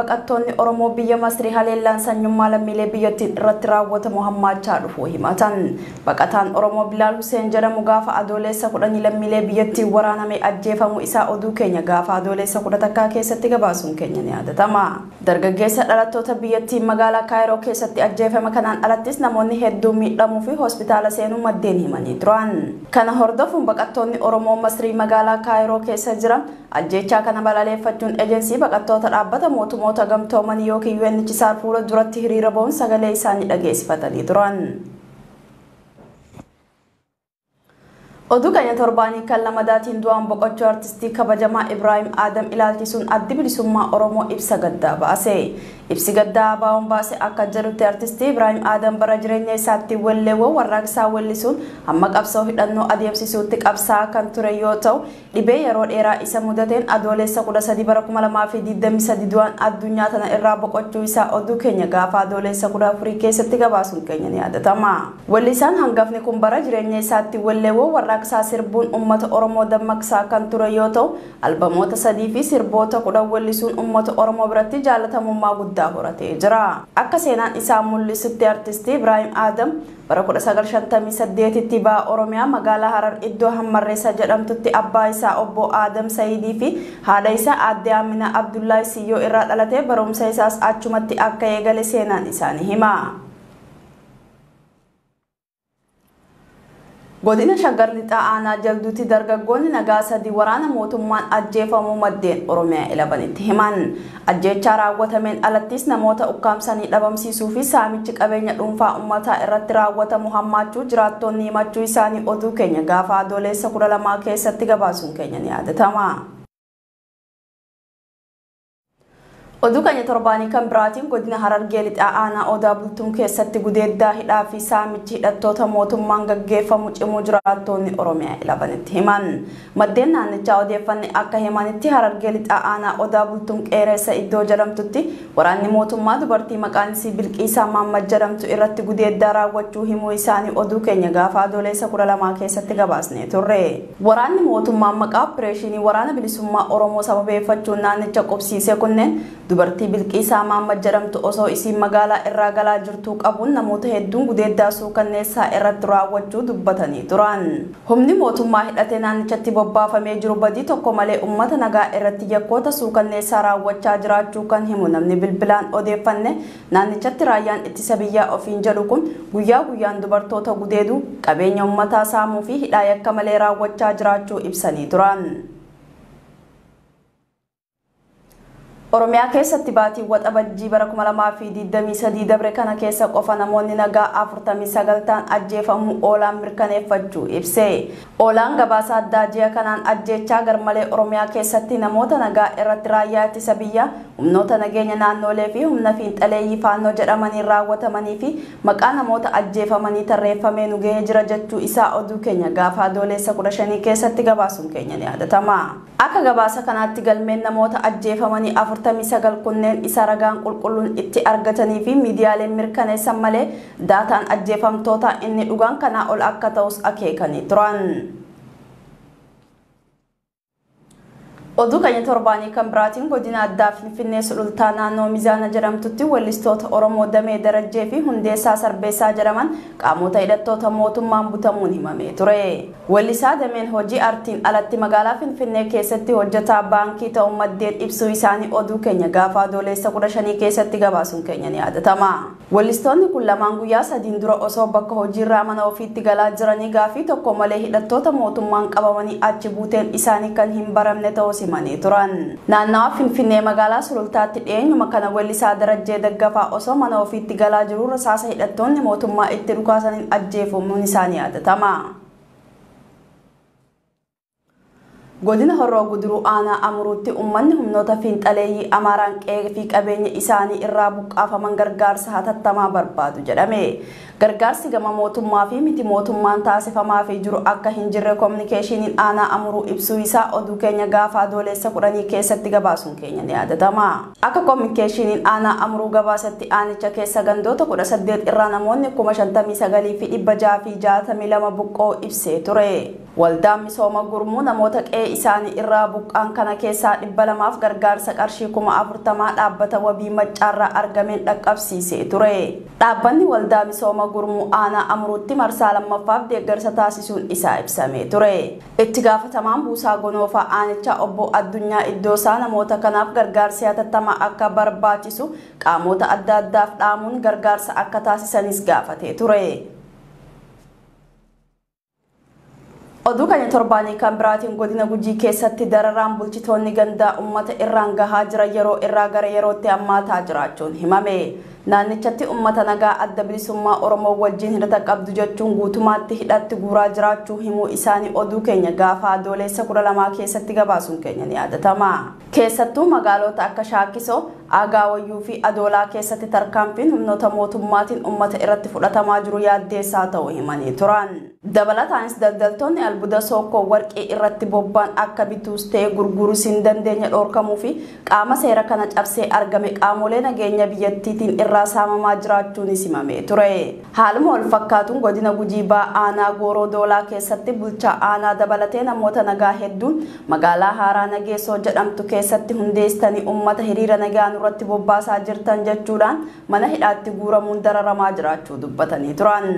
baqattoonni Oromoo biyya Masrii haleellaan sanyummaa lammiilee biyyattiin irratti raawwatamu hammaachaa dhufuu himatan. Baqataan Oromoo Bilaal Huseen jedhamu gaafa Adoolessa 10 lammiilee biyyattiin waraaname ajjeefamuu isaa oduu keenya gaafa Adoolessa 11 keessatti gabaasuun keenya ni yaadatama. Dargaggeessa dhalattoota biyyattiin magaalaa Kaayiroo keessatti ajjeefame kanaan alattis namoonni hedduun miidhamuu fi hospitaala seenuu maddeen himanii turan. Kana hordofuun baqattoonni Oromoo Masrii magaalaa Kaayiroo keessa jiran ajjeechaa kana balaleeffachuun ejensii baqattoota dhaabbata mootummoota gamtoomanii yookiin UNHCR fuula duratti hiriira ba'uun sagalee isaanii dhageessifatanii turan. Oduu keenya torbaanii kan lamadaatiin du'aan boqochuu artistii kabajamaa Ibraahim Adam ilaalchisuun addi bilisummaa Oromoo ibsa gaddaa baase. Ibsi gaddaa baa'uun baase akka jedhutti artistii Ibraahim Adam bara jireenya isaatti walleewwan warraaqsaa wellisuun hamma qabsoo hidhannoo adeemsisuutti qabsaa'aa kan ture yoo ta'u, dhibee yeroo dheeraa isa mudateen Adoolessa 13 bara 2023 du'aan addunyaa tana irraa boqochuu isaa oduu keenya gaafa Adoolessa 14 keessatti gabaasuun keenya ni yaadatama. Wellisaan hangafni kun bara jireenya isaatti walleewwan warraaqsaa sirbuun uummata Oromoo dammaqsaa kan ture yoo ta'u, albamoota 3 fi sirboota 10 wellisuun uummata Oromoo biratti jaalatamummaa guddaa horatee jira. Akka seenaan isaa mul'isutti artistii Ibraahim Adam bara 1958tti ba'a Oromiyaa magaalaa Harar iddoo Hammarreessa jedhamtutti abbaa isaa obbo Adam Sayidii fi haadha isaa aadde Amina Abdullahi Siyyoo irraa dhalatee barumsa isaas achumatti akka eegale seenaan isaanii hima. Godina Shaggar Lixaa aanaa jalduutti dargaggoonni nagaa sadii waraana mootummaan ajjeefamuu maddeen Oromiyaa 11tti himan. Ajjeechaa raawwatameen alattis namoota ukkaamsanii dhabamsiisuu fi saamichi qabeenya dhuunfaa uummataa irratti raawwatamu hammaachuu jiraattonni himachuu isaanii oduu keenya gaafa Adoolessa 12 keessatti gabaasuun keenya ni yaadatama. Oduu keenya torbaanii kan biraatiin godina Harargee Lixaa aanaa Odaa Bultuun keessatti gudeeddaa hidhaa fi saamichi hidhattoota mootummaan gaggeeffamu cimuu jiraattonni Oromiyaa 11tti himan. Maddeen naannichaa odeeffanne akka himanitti Harargee Lixaa aanaa Odaa Bultuun Qeereessa iddoo jedhamtutti waraanni mootummaa dubartii maqaan isii Bilqiisaa Maammad jedhamtu irratti gudeeddaa raawwachuu himuu isaanii oduu keenya gaafa Adoolessa 12 keessatti gabaasnee turre. Waraanni mootummaa maqaa opereeshinii waraana bilisummaa Oromoo sababeeffachuun naannicha qubsiise kunneen dubartii Bilqiisaa Maammad jedhamtu osoo isiin magaalaa irraa galaa jirtuu qabuun namoota hedduun gudeeddaa suukanneessaa irratti raawwachuu dubbatanii turan. Humni mootummaa hidhatee naannichatti bobbaafamee jiru badii tokko malee uummata nagaa irratti yakkoota suukanneessaa raawwachaa jiraachuu kan himu namni bilbilaan odeeffanne naannichatti raayyaan ittisa biyyaa ofiin jedhu kun guyyaa guyyaan dubartoota gudeedu qabeenya uummataa saamuu fi hidhaa yakka malee raawwachaa jiraachuu ibsanii turan. Oromiyaa keessatti baatii Waxabajjii bara 2023 dabre kana keessa qofa namoonni nagaa 49 ta'an ajjeefamuu oolaan mirkaneeffachuu ibse. Oolaan gabaasa addaa ji'a kanaan ajjeechaa garmalee Oromiyaa keessatti namoota nagaa irratti raayyaa ittisa biyyaa, humnoota nageenya naannolee fi humna fiinxaleeyyii faannoo jedhamanii raawwatamanii fi maqaa namoota ajjeefamanii tarreeffamee nu gahee jira jechuu isaa oduu keenya gaafa Adoolessa 15 keessatti gabaasuun keenya ni yaadatama. Akka gabaasa kanaatti galmeen namoota ajjeefamanii 49 kunneen isa ragaan qulqulluun itti argatanii fi miidiyaaleen mirkaneessan malee daataan ajjeefamtoota inni dhugaan kanaa ol akka ta'us akeekanii turan. Oduu keenya torbaanii kan biraatiin godina addaa Finfinnee Sulultaa naannoo Mizaana jedhamtutti wellistoota Oromoo Damee Darajjee fi Hundeessaa Sarbeessaa jedhaman qaamota hidhattoota mootummaan butamuun himamee ture. Wellisaa Dameen hojii artiin alatti magaalaa Finfinnee keessatti hojjetaa baankii ta'uun maddeen ibsuu isaanii oduu keenya gaafa Adoolessa 15 keessatti gabaasuun keenya ni yaadatama. Wellistoonni kun lamaan guyyaa sadiin dura osoo bakka hojiirraa mana ofiitti galaa jiranii gaafii tokko malee hidhattoota mootummaan qabamanii achi buuteen isaanii kan hin baramne ta'uu simanii turan. Naannawa Finfinnee magaalaa Sulultaatti dhiyeenyuma kana wellisaa Darajjee Daggafaa osoo mana ofiitti galaa jiru rasaasa hidhattoonni mootummaa itti dhukaasaniin ajjeefamuun isaanii yaadatama. Godina Horroo Guduruu aanaa Amuruutti uummanni humnoota fiinxaleeyyii Amaaraan qe'ee fi qabeenya isaanii irraa buqqaafaman gargaarsa hatattamaa barbaadu jedhame. Gargaarsi gama mootummaa fi miti mootummaan taasifamaa fi jiru akka hin jirre kominikeeshiniin aanaa Amuruu ibsuu isaa oduu keenya gaafa Adoolessa 10 keessatti gabaasuun keenya ni yaadatama. Akka kominikeeshiniin aanaa Amuruu gabaasetti aanicha keessa gandoota 18 irraa namoonni 59,662 buqqoo ibsee ture. Waldaan misooma gurmuu namoota qe'ee isaanii irraa buqqaan kana keessaa 200 gargaarsa qarshii 40,000 dhaabbata wabii maccaarraa argameen dhaqqabsiisee ture. Dhaabbanni waldaa misooma gurmuu aanaa Amuruutti marsaa lammaffaaf deeggarsa taasisuun isaa ibsamee ture. Itti gaafatamaan buusaa gonoofaa aanichaa obbo Addunyaa Iddoosaa namoota kanaaf gargaarsi hatattamaa akka barbaachisu qaamota adda addaaf dhaamuun gargaarsa akka taasisanis gaafatee ture. Oduu kana torbaanii kan biraatiin godina Gujii keessatti dararaan bulchitoonni gandaa uummata irraan gahaa jira yeroo irraa gara yerootti hammaataa jiraachuun himame. Naannichatti uummata nagaa adda bilisummaa Oromoo wajjin hidhata qabdu jechuun guutumaatti hidhatti guuraa jiraachuu himuu isaanii oduu keenya gaafa adoolessa 12 keessatti gabaasuun keenya ni yaadatama. Keessattuu magaalota akka Shaakisoo, Agaa Wayyuu fi Adoolaa keessatti tarkaanfiin humnoota mootummaatiin uummata irratti fudhatamaa jiru yaaddeessaa ta'uu himanii turan. Dabalataanis daldaltoonni albuuda sookoo warqii irratti bobba'an akka bituus ta'e gurguruus hin dandeenye dhorkamuu fi qaama seera kana cabsee argame qaamolee nageenya biyyattiitiin irraa saamamaa jiraachuunis himamee ture. Haaluma wal fakkaatuun godina Gujii Bahaa aanaa Gooroo Doolaa keessatti bulchaa aanaa dabalatee namoota nagaa hedduun magaalaa Haaraa Nageessoo jedhamtu keessatti hundeessanii uummata hiriira nagaa nurratti bobbaasaa jirtan jechuudhaan mana hidhaatti guuramuun dararamaa jiraachuu dubbatanii turan.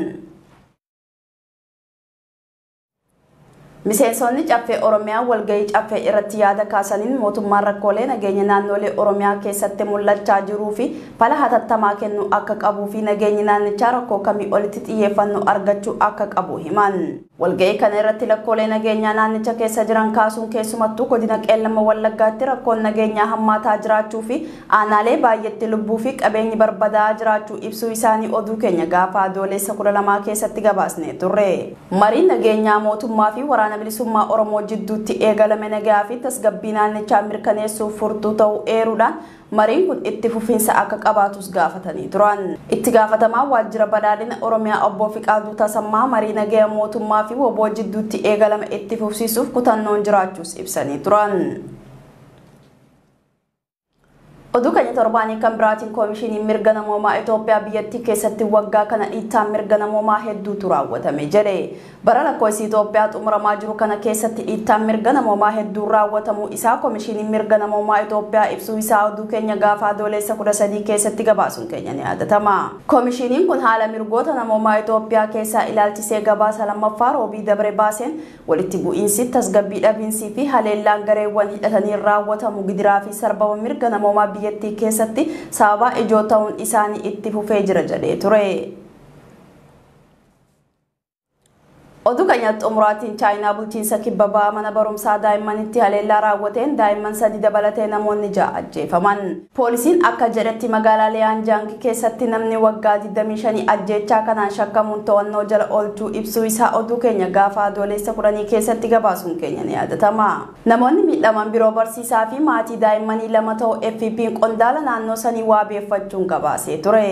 Miseensonni caffee Oromiyaa walgahii caffee irratti yaada kaasaniin mootummaan rakkoolee nageenya naannolee Oromiyaa keessatti mul'achaa jiruu fi fala hatattamaa kennuu akka qabuu fi nageenyi naannichaa rakkoo kamii olitti xiyyeeffannoo argachuu akka qabu himan. Walgahii kana irratti rakkoolee nageenyaa naannicha keessa jiran kaasuun keessumattuu godina Qeellama Wallaggaatti rakkoon nageenyaa hammaataa jiraachuu fi aanaalee baay'eetti lubbuu fi qabeenyi barbadaa'aa jiraachuu ibsuu isaanii oduu keenya gaafa adoolessa 12 keessatti gabaasnee turre. Mariin nageenyaa mootummaa fi waraana bilisummaa Oromoo jidduutti eegalame nagaa fi tasgabbii naannichaa mirkaneessuuf furtuu ta'uu eeruudhaan mariin kun itti fufiinsa akka qabaatus gaafatanii turan. Itti gaafatamaa waajjira badhaadhina Oromiyaa obbo Fiqaaduu Tasammaa marii nagaa mootummaa fi woboo jidduutti eegalame itti fufsiisuuf kutannoon jiraachuus ibsanii turan. Oduu keenya torbaanii kan biraatiin koomishiniin mirga namoomaa Itoophiyaa biyyattii keessatti waggaa kana dhiittaan mirga namoomaa hedduutu raawwatame jedhe. Bara lakkoofsi Itoophiyaa xumuramaa jiru kana keessatti dhiittaan mirga namoomaa hedduun raawwatamuu isaa koomishiniin mirga namoomaa Itoophiyaa ibsuu isaa oduu keenya gaafa adoolessa 13 keessatti gabaasuun keenya ni yaadatama. Koomishiniin kun haala mirgoota namoomaa Itoophiyaa keessaa ilaalchisee gabaasa lammaffaa roobii dabre baaseen walitti bu'iinsi tasgabbii dhabiinsii fi haleellaan gareewwan hidhatanii raawwatamu gidiraa fi sarbama mirga namoomaa biyyattii keessatti sababa ijoo ta'uun isaanii itti fufee jira jedhee ture. Oduu keenya xumuraatiin Chaayinaa bulchiinsa kibba bahaa mana barumsaa daa'immanitti haleellaa raawwateen daa'imman 3 dabalatee namoonni 6 ajjeefaman. Poolisiin akka jedhetti magaalaa Liyaanjaang keessatti namni waggaa 25 ajjeechaa kanaan shakkamuun to'annoo jala oolchuu ibsuu isaa oduu keenya gaafa adoolessa 10 keessatti gabaasuun keenya ni yaadatama. Namoonni miidhaman biroo barsiisaa fi maatii daa'immanii 2 ta'uu FP'n qondaala naannoo sanii waabeeffachuun gabaasee ture.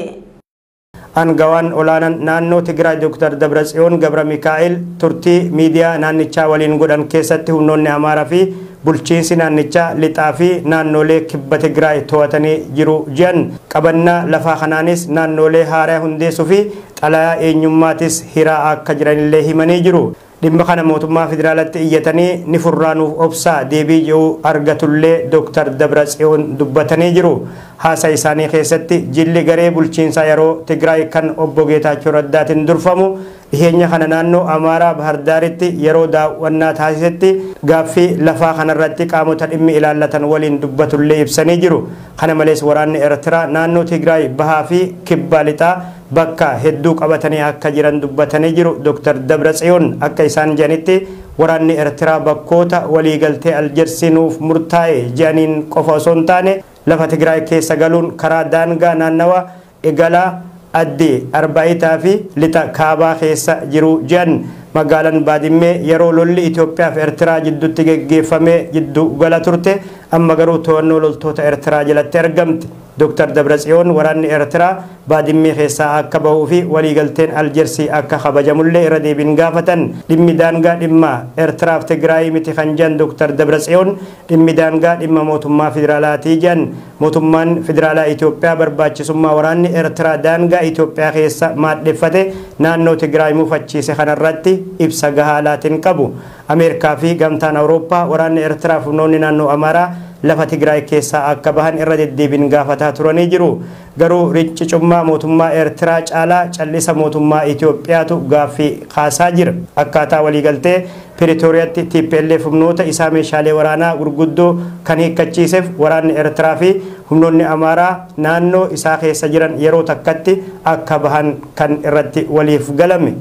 Aangawaan olaanaan naannoo Tigraay Dr. Dabratsiyoon Gabra Mikaa'el turtii miidiyaa naannichaa waliin godhan keessatti humnoonni Amaaraa fi bulchiinsi naannichaa lixaa fi naannolee kibba Tigraay to'atanii jiru jedhan. Qabannaa lafaa kanaanis naannolee haaraa hundeessuu fi xalayaa eenyummaatis hiraa akka jiranillee himanii jiru. Dhimma kana mootummaa federaalatti iyyatanii ni furraanuuf obsaa deebii jiru argatullee Dr. Dabratsiyoon dubbatanii jiru. Haasaa isaanii keessatti jilli garee bulchiinsaa yeroo Tigraay kan obbo Geetaachoo Raddaatiin durfamu dhiheenya kana naannoo Amaaraa Bahardaaritti yeroo daawwannaa taasisetti gaaffii lafaa kanarratti qaamota dhimmi ilaallatan waliin dubbatullee ibsanii jiru. Kana malees waraanni Eertiraa naannoo Tigraay bahaa fi kibba lixaa bakka hedduu qabatanii akka jiran dubbatanii jiru. Dr. Dabratsiyoon akka isaan jedhanitti waraanni Eertiraa bakkoota waliigaltee Aljersii nuuf murtaa'e jedhaniin qofa osoo hin taane lafa Tigraay keessa galuun karaa daangaa naannawa Egalaa Addee Arbaa'itaa fi lixa kaabaa keessa jiru jedhan. Magaalaan Baadimmee yeroo lolli Itoophiyaa fi Eertiraa jidduutti geggeeffamee jiddu gala turte amma garuu to'annoo loltoota Eertiraa jalatti argamti. Dr. Dabratsiyoon waraanni Eertiraa Baadimmee keessaa akka bahuu fi waliigalteen Aljersii akka kabajamullee irra deebiin gaafatan. Dhimmi daangaa dhimma Eertiraaf Tigraay miti kan jedhan Dr. Dabratsiyoon, dhimmi daangaa dhimma mootummaa federaalaatii jedhan. Mootummaan federaalaa Itoophiyaa barbaachisummaa waraanni Eertiraa daangaa Itoophiyaa keessa maadheffate naannoo Tigraay mufachiise kanarratti ibsa gahaa laatiin qabu. Ameerikaa fi gamtaan Awurooppaa waraanni Eertiraa fi humnoonni naannoo Amaaraa lafa Tigraay keessaa akka bahan irra deddeebiin gaafataa turanii jiru. Garuu riccicummaa mootummaa Eertiraa caalaa callisa mootummaa Itoophiyaatu gaaffii kaasaa jira. Akkaataa waliigaltee Piritooriyaatti TPLF humnoota isaa meeshaalee waraanaa gurguddoo kan hiikkachiiseef waraanni Eertiraa fi humnoonni Amaaraa naannoo isaa keessa jiran yeroo takkatti akka bahan kan irratti waliif galame.